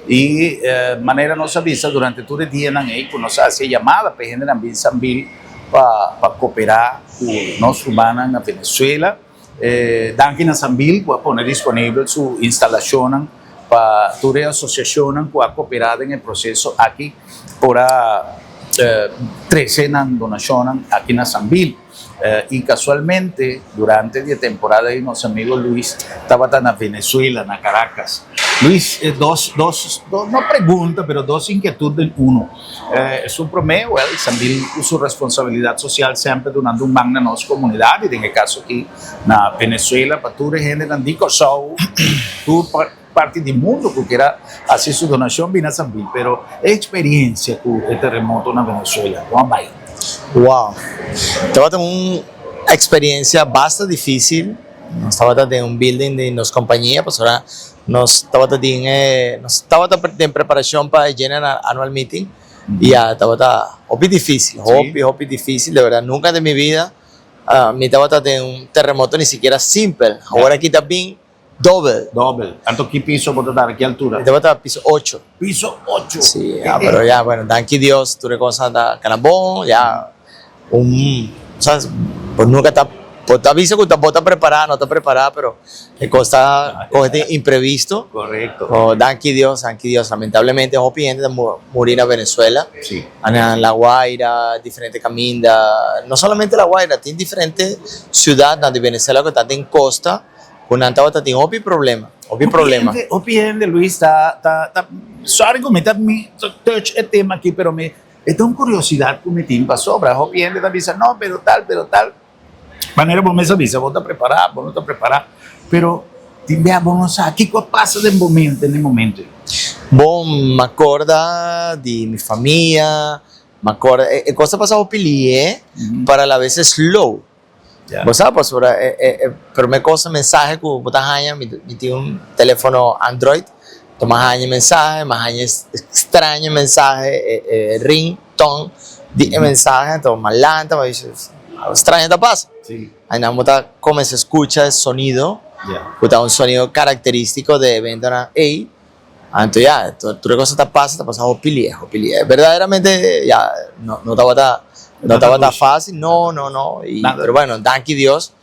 i manera nos a bisa durante tur e dianan ei ku nos a hasi e yamada pa e hendenan bin Sambil pa pa koperá ku nos rumannan na Venezuela. Danki na Sambil ku a pone disponibel su instalashonnan pa tur e asosiashonnan ku a koperá den e proseso aki por a trese nan donashonnan aki na Sambil. I kasualmente durante di e temporada ei nos amigo Luis tabata na Venezuela, na Caracas. Luis, dos, dos, dos, no pregunta, pero dos inquietud den uno. Esun promé, well, Sambil ku su responsabilidat sosial semper dunando un man na nos komunidat i den e kaso aki na Venezuela pa tur e hendenan di Kòrsou, tur parti di mundu ku kier a hasi su donashon bini a Sambil, pero e eksperensia ku e teremoto na Venezuela, kon a bai? Wow! Tabata un eksperensia basta difísil. Nos tabata den un building di nos kompania pasobra nos tabata den e nos tabata den preparashon pa e General Annual Meeting i ya tabata hopi difísil, hopi hopi difísil, de bèrdat nunka den mi bida mi tabata den un teremoto ni sikiera simpel. Awor aki ta bin Dobel. Dobel. Anto ki piso bo ta dara? Ki altura? Mi tabata piso ocho. Piso ocho? Si, ya, pero ya, bueno, danki Dios tur e cosa ta cana bon, ya, un, sabes, bo nunca ta Bo ta bisa ku ta bo ta prepará, no ta prepará, pero e kos ta kohe tin imprevisto. Korekto. Oh, danki Dios, danki Dios. Lamentablemente hopi hende ta muri na Venezuela. Sí. Na La Guaira, diferente kaminda. No solamente La Guaira, tin diferente siudatnan di Venezuela ku ta den kosta ku nan tabata tin hopi problema, hopi problema. Hopi hende, hopi hende Luis ta ta ta, sorry ku mi ta mi touch e tema aki, pero mi E ta un curiosidad cu mi tin pasobra hopi hende ta bisa no pero tal pero tal manera bo mes a bisa bo ta prepara bo no ta prepara pero tin bia bo no sa kico a pasa den bo mente den e momento ey. Bo m'acorda di mi famia, m'acorda e cos ta pasa hopi lihe pero a la vez e slow. Bo sa pasobra e e e prome cosa mensahe cu bo ta haña mi mi tin un telefono android ta mi a haña mensahe mi a haña extraño mensahe e e ring tone di e mensahe anto mi a lanta mi a bisa algo extraño ta pasa aynan bo ta cuminsa scucha e sonido cu ta un sonido caracteristico de eventonan ey anto ya tur e cosa ta pasa ta pasa hopi lie hopi lie berdaderamente ya no no tabata no tabata facil no no no y pero bueno danki Dios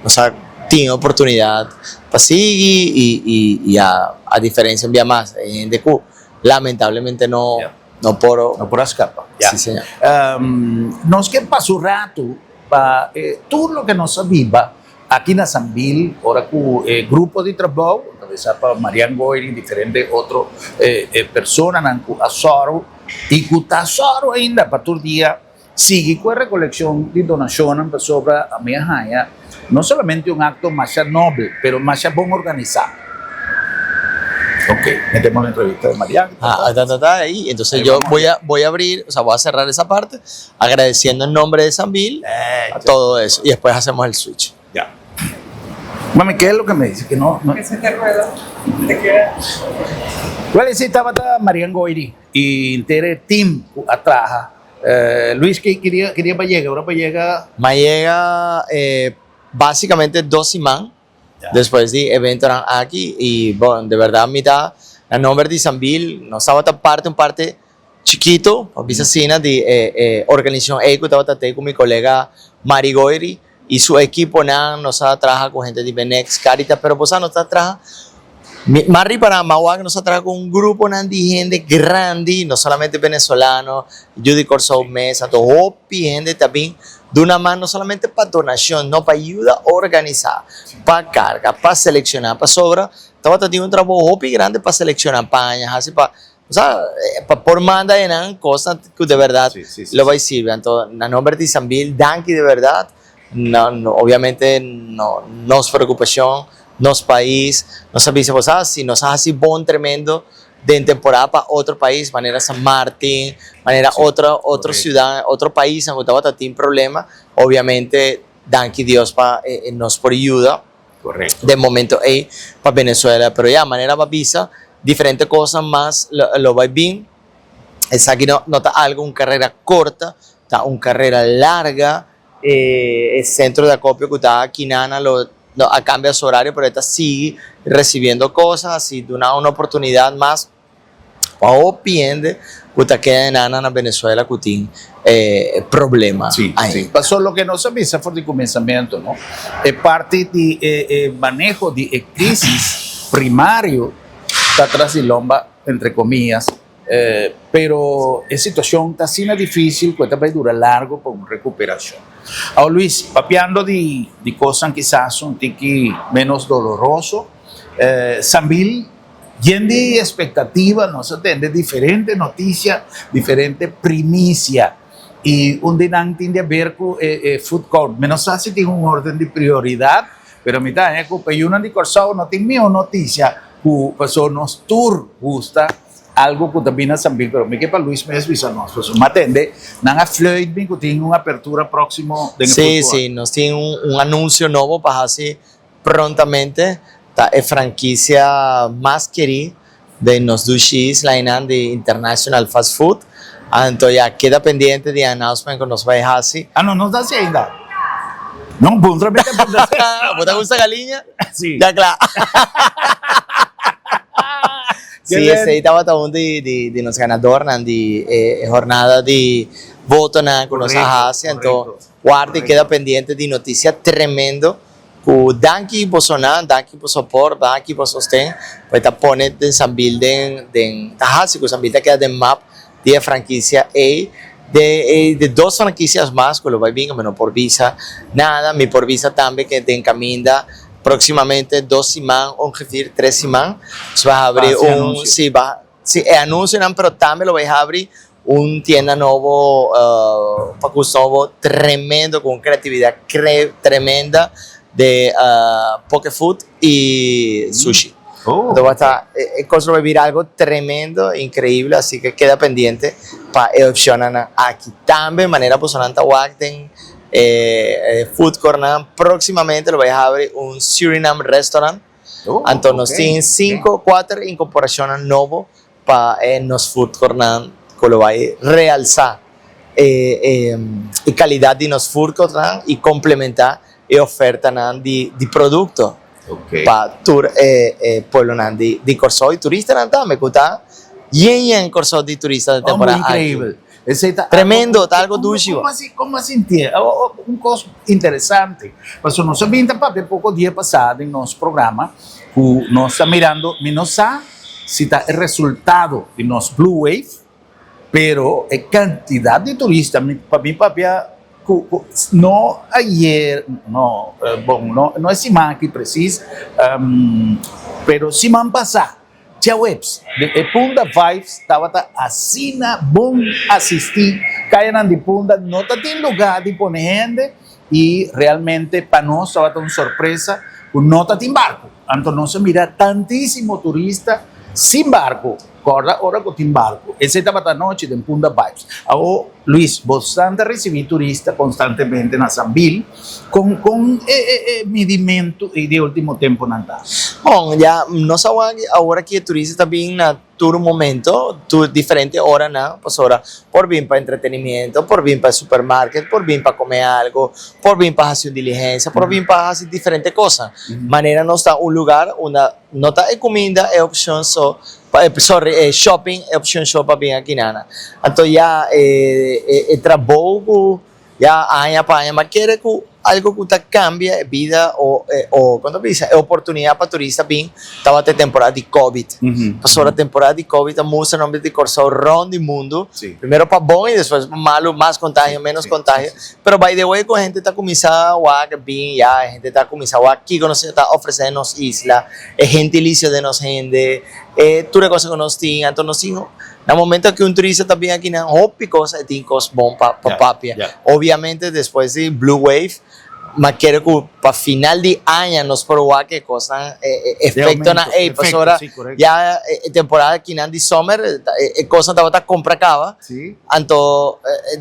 nos a tin oportunidad pa sigui y y ya a diferencia un bia mas hay hende cu lamentablemente no no por no por a scapa si señor. Nos ke pasa un rato pa tur loke nos a biba Aki na Sambil, ora ku e grupo di trabou, enkabesá pa Marian Goiri i diferente otro personanan ku a sòru i ku ta sòru ainda pa tur dia sigui ku e rekolekshon di donashonnan pasobra mi a haña no solamente un akto masha nobel, pero masha bon organisá. Ok, metemos la entrevista de Marian. Ah, ta, ta, ta, ahí. Entonces yo voy a, voy a abrir, o sea, voy a cerrar esa parte agradeciendo en nombre de Sambil todo eso y después hacemos el switch. Ya. Mami, ¿qué es lo que me dice? Que no, no. Que se te rueda, te queda. Wel, esey tabata Marian Goiri y henter e team cu a traha. Luis, ki ki dia ki dia bo a yega? Ora bo a yega? Mi a yega basicamente dos siman Despues di eventonan aki y bon de berdad mi ta na nomber di Sambil nos tabata parte un parte chikito pa bisa asina di e e organisacion ey cu tabata tey cu mi colega Mari Goiri y su equiponan nos a traha cu hende di Benex Caritas pero bo sa nos ta traha mi mas riba nan wak nos a traha cu un gruponan di hende grandi no solamente venezolano yu di Corsou mes anto hopi hende ta bin Duna man no solamente pa donacion, no pa yuda organisa, pa carga, pa selecciona, pasobra tabata tin un trabou hopi grandi pa selecciona paña, haci pa, osea, pa por manda enan cosnan cu de berdad lo bay sirbi. Anto, na nomber di Sambil, danki de berdad, no, obviamente no, nos preocupacion, nos pais, nos a bisa bo sa, si nos a haci bon tremendo, den temporada pa otro pais manera San Martin, manera otro otro ciudad, otro paisnan cu tabata tin problema, obviamente danki Dios pa nos por yuda den momento ey pa Venezuela, pero ya manera bo a bisa diferente cosnan mas lo bay bin, esaki no ta algo un carera corta, ta un carera larga. E centro de acopio cu ta aki nana lo a cambia su horario pero e ta sigui recibiendo cosas asi duna un oportunidad mas pa hopi hende cu ta keda nana na Venezuela cu tin problema Sí, ahi. sí. Paso loke nos a bisa for di cuminsamento no, e parti di e maneho di e crisis primario ta tras di lomba entre comillas. Pero e situacion ta asina dificil cu e ta bay dura largo pa un recuperacion. Awor Luis, papiando di di cosnan kisas un tiki menos doloroso, Sambil yen di expectativa nos a tende diferente noticia, diferente primicia y un di nan tin di haber cu e food court. Mi no sa si tin un orden di prioridad, pero mi ta haña cu pa yunan di Corsou no tin miho noticia cu pasobra nos tur gusta algo cu ta bini na San Bill, pero mi ke pa Luis mes bisa nos, pasobra mi a tende nan a fluit mi cu tin un apertura proximo den e Sí, futuro. sí, nos tin un anuncio nobo pa haci prontamente, ta e franquicia mas keri den nos dushi islainan di International Fast Food, anto ya keda pendiente di e announcement cu nos bay haci. Ah no, no ta haci ainda. No, puntra mi ta puntra. Bo ta gusta galiña? Sí. Ya cla. Sí, esey tabata un di di nos ganadornan di e jornada di votonan ku nos a hasi. Anto warda i keda pendiente di notisia tremendo ku danki bosonan, danki bo soport, danki bo sosten pa e ta pone den Sambil den den ta hasi ku Sambil ta keda den map di e frankisia ei. De e de dos frankisias mas ku lo bai bin mi no por bisa nada, mi por bisa tambe ke den kaminda Próximamente dos siman ongeveer tres siman nos bai habri un si ba si e anuncionan pero tambe lo bai habri un tienda nobo pakus nobo tremendo con un creatividad cre tremenda de poke food y sushi entonces ba ta e cos lo bai bira algo tremendo increible asi que keda pendiente pa e opcionnan aki tambe manera bosonan ta wak den E food courtnan próximamente lo bai habri un Surinam restaurant. Anto nos tin cinco, cuater incorporacionnan nobo pa e nos food courtnan cu lo bai realsa e calidad di nos food courtnan y complementa e ofertanan di producto pa tur e pueblonan di Corsou y turistanan tambe cu ta yen yen Corsou di turista den temporada aki. Esei ta Tremendo, ta algo dushi. Como así, como a sinti? Un cos interesante. Pasobra nos a bin ta papia poco dia pasá den nos programa cu nos ta mirando, mi no sa si ta e resultado di nos Blue Wave, pero e cantidad di turista, mi pa mi papia cu cu no ayer, no, bon, no no e siman aki precies, pero siman pasá. Djaweps, den e Punda Vibes tabata asina bon asistí. Kayanan di Punda no ta tin lugá di pone hende i realmente pa nos tabata un sorpresa ku no ta tin barku. Anto nos a mira tantísimo turista sin barku. Kòrda ora ku tin barku. Esei tabata anochi den Punda Vibes. Awor, Luis, bosan ta risibí turista konstantemente na Sambil. Kon kon e e e midimentu ei di e ultimo temponan ta? Bon, ya nos a wak awor aki e turista ta bin na tur momento, tur diferente oranan, pasobra por bin pa entretenimiento, por bin pa e supermarket, por bin pa come algo, por bin pa haci un diligencia, por bin pa haci diferente cosnan. Manera nos ta un lugar unda no ta e cuminda e opcion so, sorry, e shopping e opcion so pa bin akinana. Anto ya e e trabou cu Ya aña pa aña, ma kere ku algo ku ta kambia e bida o e o kon ta bisa e oportunidat pa turista bin tabata e temporada di covid. Pasobra temporada di covid a mustra nomber di Kòrsou rònt di mundu, primero pa bon i despues pa malu, mas kontagio, ménos kontagio. Pero by the way ku hende ta kuminsá wak bin ya, e hende ta kuminsá wak kiko nos ta ofresé nos isla, e gentilisio den nos hende, e tur e kos ku nos tin. Anto nos tin Na momento ki un turista ta bin aki nan hopi kos e tin kos bon pa pa papia. Obviamente despues di Blue Wave ma kere ku pa final di aña nos por wak e kosnan e efectonan ey pasobra ya e temporada kinan di summer e kosnan tabata compra caba anto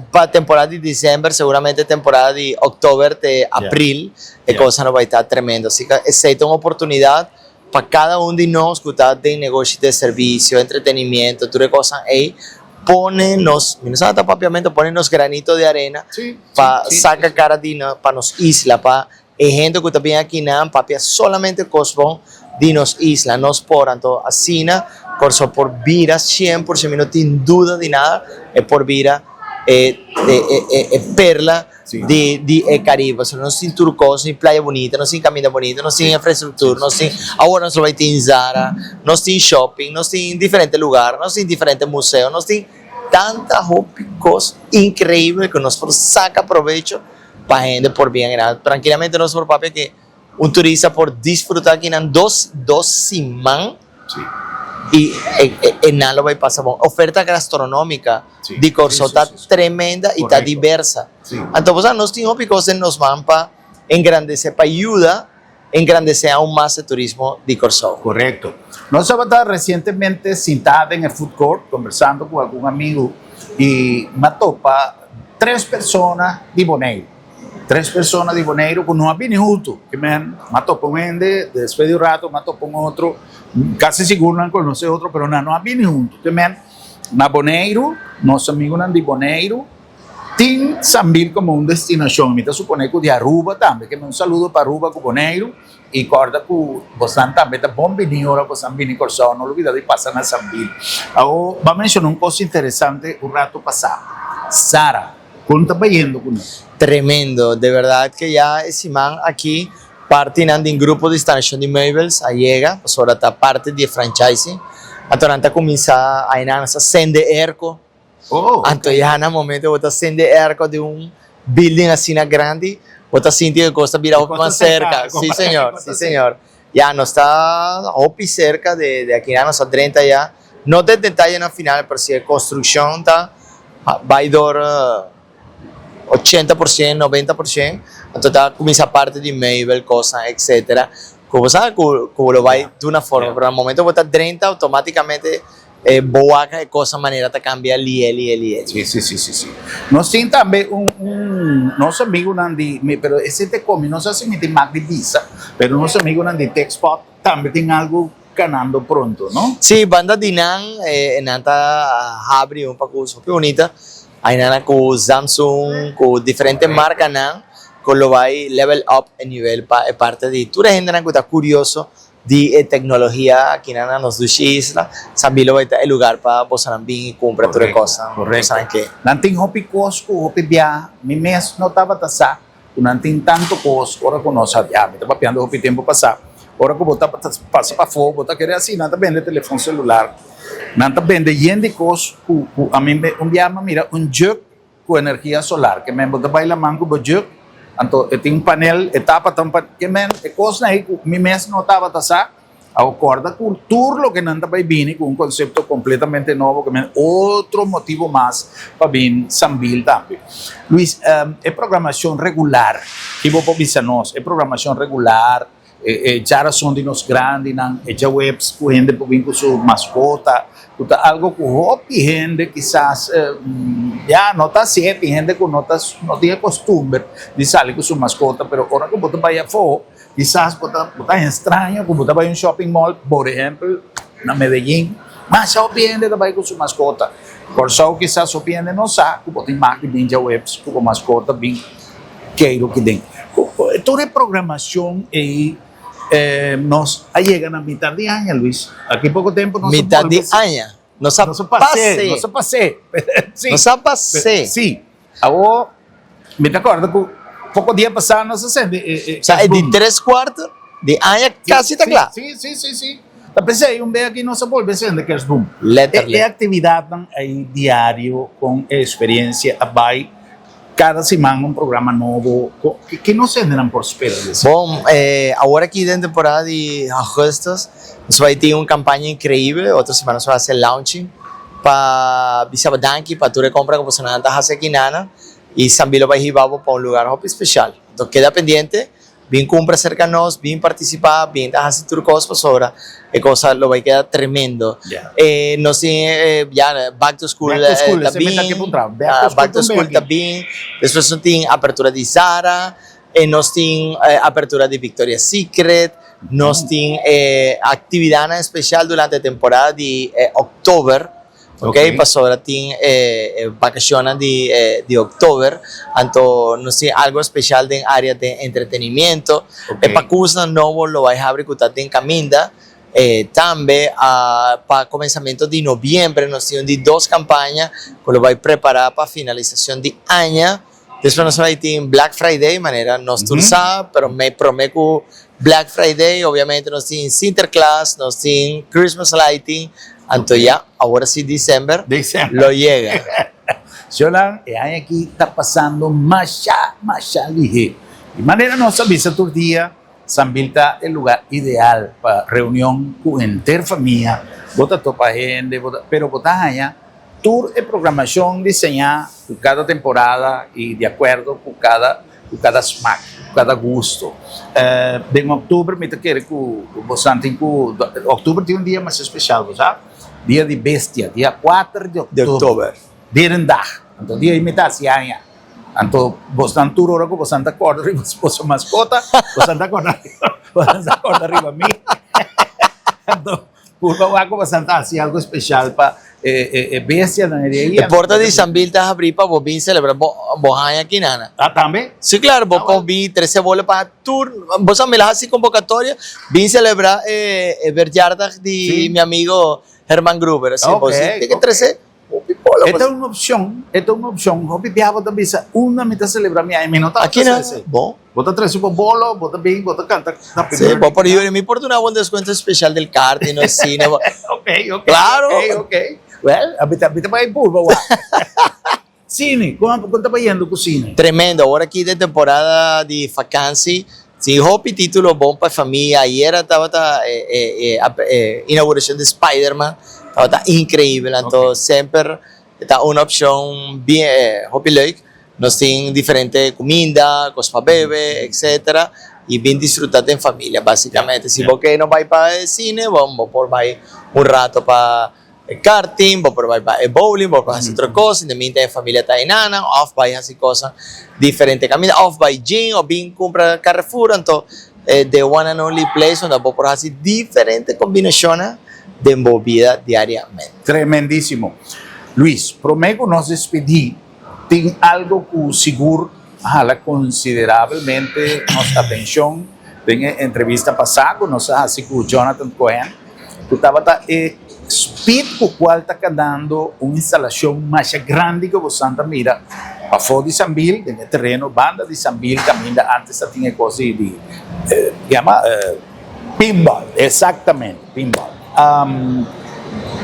pa temporada di december seguramente temporada di october te april e kosnan lo bay ta tremendo así ke esey ta un oportunidad Pa kada un di nos ku ta den negoshi di servisio, entretenimiento, tur e kosnan ei, pone nos, mi no sa ta papiamento, pone nos granito de arena pa saka kara di nos, pa nos isla, pa e hende ku ta bin akinan papia solamente kos bon di nos isla. Nos por, anto asina Kòrsou por bira sien por sien, mi no tin duda di nada, e por bira e e perla. di di e Caribe pasobra nos tin tur cos, nos tin playa bunita, nos tin caminda bunita, nos tin infrastructura, nos tin awor nos lo bay tin Zara, nos tin shopping, nos tin diferente lugar, nos tin diferente museo, nos tin tanta hopi cos increibel cu nos por saca probecho pa hende por bien gana. Trankilamente nos por papia que Un turista por disfruta akinan dos dos siman y e nan lo bay pasa bon. Oferta gastronomica di Corsou ta tremenda y ta diversa. Anto bo sa nos tin hopi cos den nos man pa engrandece, pa yuda engrandece aun mas e turismo di Corsou. Correcto. Nos tabata recientemente sinta den e food court conversando cu algun amigo y m'a topa tres persona di Boneiru. Tres persona di Boneiru ku no a bini huntu. Ke men m'a topa un hende, despues di un rato m'a topa un otro, kasi sigur nan konosé otro, pero nan no a bini huntu. Ke men na Boneiru, nos amigunan di Boneiru tin Sambil komo un destinashon. Mi ta suponé ku di Aruba tambe. Ke men un saludo pa Aruba ku Boneiru i kòrda ku bosnan tambe ta bon bini ora bosnan bini Kòrsou. No lubida di pasa na Sambil. Awor, bo a menshoná un kos interesante un rato pasá, Sara. Kon ta bayendo ku nos? Tremendo, de berdad ke ya e siman aki partinan den grupo di instalashon di meubels a yega, pasobra ta parti di e franchising. Anto nan ta kuminsá ainan sa sende airco. Anto ya na momento bo ta sende airco di un building asina grandi, bo ta sinti e kos ta bira hopi mas serka. Si señor, si señor. Ya nos ta hopi serka di akinan, nos a drenta ya. No ta e detayenan final, pero si e construccion ta bay door 80%, 90%, anto ta cuminsa parti di meubel, cosnan, etcetera, cu bo sa cu bo lo bay duna forma, pero na momento bo ta drenta automaticamente e bo wak e cosnan manera ta cambia lihe, lihe, lihe. Si, si, si, si, si. Nos tin tambe un, un, nos amigunan di, mi, pero esey ta e comi, no sa si mi tin mag di bisa, pero nos amigunan di Techspot tambe tin algo Kanando pronto, no? Sí, banda di nan, e nan ta habri un pakus hopi bunita. Ainana ku Samsung, ku diferente markanan ku lo bai level up e nivel pa e parte di tur e hendenan ku ta kurioso di e teknologia akinan na nos dushi isla. Sambi lo bai ta e lugar pa bosonan bin i kumpra tur e kosnan ku bosonan ke. Nan tin hopi kos ku hopi bia mi mes no tabata sa. Ku nan tin tantu kos ora ku nos a ya mi ta papiando hopi tempu pasá ora ku bo ta pasa pafó bo ta kere asi nan ta bende telefon selular nan ta bende yen di kos ku ku ami un bia mi a mira un jug ku energia solar ke men bo ta bai laman ku bo jug anto e tin un panel e tapa ta un panel ke men e kosnan ei ku mi mes no tabata sa. Awor corda cu tur loke nan ta bay bini cu un concepto completamente nobo cu men otro motibo mas pa bin Sambil tambe. Luis, e programacion regular, ki bo por bisa nos? E programacion regular, e djarason di nos grandinan, e djaweps cu hende por bin cu su mascota, cu ta algo cu hopi hende kisas ya no ta hacié, tin hende cu no ta no tin e costumber di sali cu su mascota, pero ora cu bo ta bay afo, Kisas bo ta bo ta haña straño ku bo ta bai un shopping mall, por ehèmpel na Medellin, masha hopi hende ta bai ku su maskota. Kòrsou kisas hopi hende no sa ku bo tin mag di bin djaweps ku bo maskota bin keiru kiden. Tur e programashon ei nos a yega na mitar di aña, Luis. Aki poko tempu nos a Mitar bolbe di aña? Nos a Nos a pas'é, pas'é. nos a pas'é. Sí. Nos a pas'é. Sí. Awor, mi ta kòrda ku poko dia pasá nos a sende e e Sa e di boom. tres kuarto di aña kasi ta kla. Sí, sí, sí, sí. Ta p'esei un bes aki nos a bolbe sende kerstboom. Letterlijk. E aktividatnan ei diario kon e eksperensia a bai kada siman un programa nobo. Ke nos hendenan por spera di esei? Bon, awor aki den temporada di augustus nos bai tin un kampaña inkreibel. Otro siman nos bai hasi launching. Pa bisa bo danki pa tur e compra cu bosonan ta haci aki nana y Sambi lo bay hiba bo pa un lugar hopi special. Enton keda pendiente, bin cumpra cerca nos, bin participa, bin ta haci tur cos pasobra e cosa lo bay keda tremendo. E nos tin ya back to school Back to school, ta esei mi ta bin, ke puntra. Back to school back to tambe school ta aki. bin, despues nos tin apertura di Zara, E nos tin apertura di Victoria's Secret, nos tin e actividadnan especial durante e temporada di october, ok, pasobra tin e vacacionnan di di october, anto nos tin algo especial den area den entretenimiento, e pacusnan nobo lo bay habri cu ta den caminda, tambe pa comenzamento di noviembre nos tin un di dos campaña cu lo bay prepara pa finalisacion di aña. Despues nos bai tin Black Friday, manera nos tur sa, pero me prome ku Black Friday obviamente nos tin Sinterklaas, nos tin Christmas lighting, anto ya, awor si December lo yega. Señornan, e aña aki ta pasando masha, masha lihé. Di manera nos ta bisa tur dia, Sambil ta e lugar ideal pa reunion ku henter famia, bo ta topa hende, bo ta, pero bo ta haña Tur e programacion diseñá ku kada temporada i di akuerdo ku kada ku kada smak, ku kada gusto. Den òktober mi ta kere ku bosan tin ku òktober tin un dia masha spesial, bo sa? Dia di bestia, dia kuater di òktober, Dierendag. Anto dia ei mi ta hasi aña. Anto bosnan tur ora ku bosan ta kòrda riba boso maskota, bosan ta kòrda bosan ta kòrda riba mi. Anto Purba wak ku boso ta hasi algu speshal pa e bestianan e dia ei. E porta di Sambil ta habrí pa bo bin selebrá bo bo haña kinana. Ah, tambe? Sí, klaro, bo por bin trese bole pa tur. Bo sa mira hasi konvokatoria, bin selebrá e verjaardag di mi amigo Herman Gruber. Así, bo si tin ke trese hopi bole. bolo. E ta un opcion, e ta un opcion. Hopi bia bo ta bisa, unda mi ta celebra mi aña? Mi no ta Aki na, bon. Bo ta trece bo bolo, bo ta bin, bo ta canta happy Sí, birthday. bo por yuri, mi por duna bo un descuento especial del karting o cine. Ok, ok. Claro. Ok, ok. Well, a mi ta, mi ta bay purba wak. Cine, con, con ta bayendo cu cine? Tremendo, awor aki den temporada di vakantie, tin hopi titulo bon pa e famia. Ayera tabata e, e, e, e inauguracion di Spiderman, tabata increibel. Anto semper ta un opcion bien, hopi leuk. Nos tin diferente cuminda, cos pa bebe, etcetera, y bin disfruta den familia basicamente. Si bo ke no bay pa e cine, bo bo por bay un rato pa e karting, bo por bay pa e bowling, bo por haci otro cos, in de meantime e familia ta enanan, of bay haci cosnan diferente caminda, of bay gym of bin cumpra Carrefour, anto the one and only place unda bo por haci diferente combinacionnan den bo bida diariamente. Tremendisimo. Luis, prome cu nos despedi, Tin algo ku sigur hala konsiderabelmente nos atenshon den e entrevista pasá ku nos a hasi ku Jonathan Cohen, ku tabata e speed ku kual ta kanando un instalashon masha grandi ku bosan ta mira pafó di Sambil, den e tereno banda di Sambil kaminda antes ta tin e kos di yama pinball, exactamente. Pinball.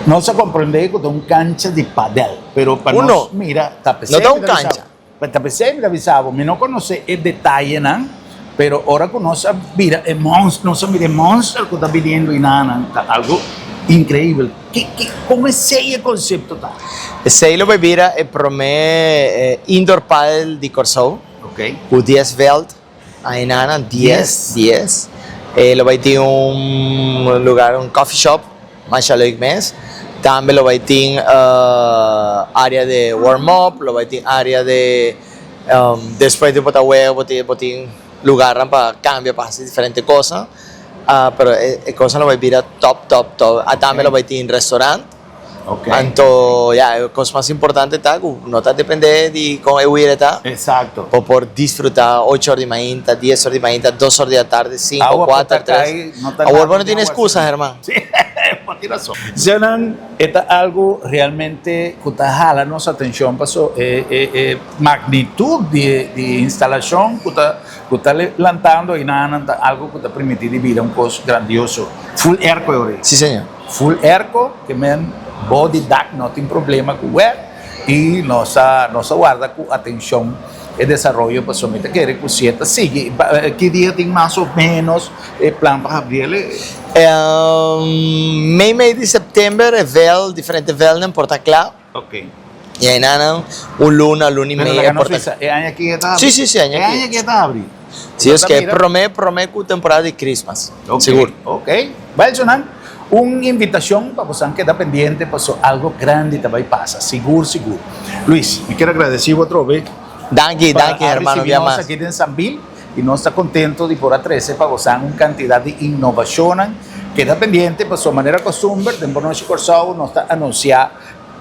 Nos a comprende cu ta un cancha di padel, pero pa nos mira ta pesey No ta un cancha. Ta pesey mi ta bisa bo, mi no conoce e detayenan, pero ora cu nos a bira e monster, nos a mira e monster cu ta biniendo enanan, ta algo increibel. Ki, ki, con esey e concepto ta? Esey lo bay bira e prome indoor padel di Corsou, cu dies veld. Ainana dies dies e lo bai tin un lugar un coffee shop masha leuk mes tambe lo bai tin area de warm up lo bai tin area de despues di bo ta wega bo tin bo tin lugarnan pa cambia pa haci diferente cosnan pero e cosnan lo bai bira top top top tambe lo bai tin restaurant. Anto ya, e kos mas importante ta ku no ta depende di kon e wira ta. Exacto. Bo por disfruta ocho or di mainta, dies or di mainta, dos or di atardi, sinku, kuater, tres. Awor bo no tin excusa, Herman. Sí, bo tin rason. Senan, e ta algu realmente ku ta hala nos atencion paso e e e magnitud di e di e instalacion ku ta ku ta lantando aynan ta algu ku ta permiti di bira un kos grandioso. Full airco e ora ei. Sí, señor. Full airco ke men bo di dak no tin problema ku wer i nos a nos a warda ku atencion e desaroyo pasobra mi ta kere ku si e ta sigui ki dia tin mas o menos e plan pa habri el? Mei mei di september e vel diferente velnan por ta kla. Ok. I einan un luna luna i Pero mei laga e nos por ta bisa e aña aki e ta habri? Si si si aña E aki. aña aki e ta habri? Si es ke prome prome ku temporada di Christmas. Ok, Sigur. ok. Welsonan, un invitacion pa bosan keda pendiente paso algo grandi ta bay pasa, sigur sigur. Luis, mi kier agradeci bo atrobe Danki, pa danki a hermano ricibi bia nos mas. aki den Sambil y nos ta contento di por a trece pa bosan un cantidad di innovacionnan. Keda pendiente paso manera costumber den Bonochi Corsou nos ta anuncia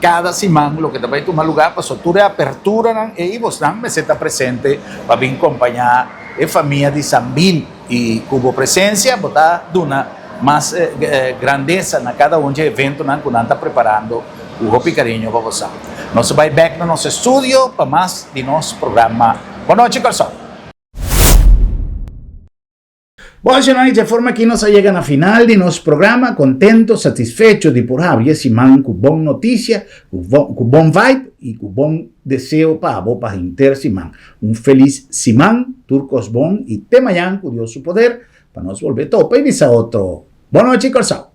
Kada siman loke ta bai tuma lugá pasobra tur e aperturanan ei bosnan mester ta presente pa bin kompañá e famia di Sambil i ku bo presensia bo ta duna mas grandesa na kada un dje eventonan ku nan ta preparando ku hopi kariño pa bosan. Nos ta bai bèk na nos estudio pa mas di nos programa Bonochi Kòrsou. Bon, señor, y dje forma aki nos a yega na final di nos programa, contento, satisfecho di por habri e siman cu bon noticia, cu bon vibe y cu bon deseo pa abo pa henter siman. Un feliz siman, tur cos bon y te mañan cu Dios su poder pa nos bolbe topa y bisa otro. Bon nochi, Corsou!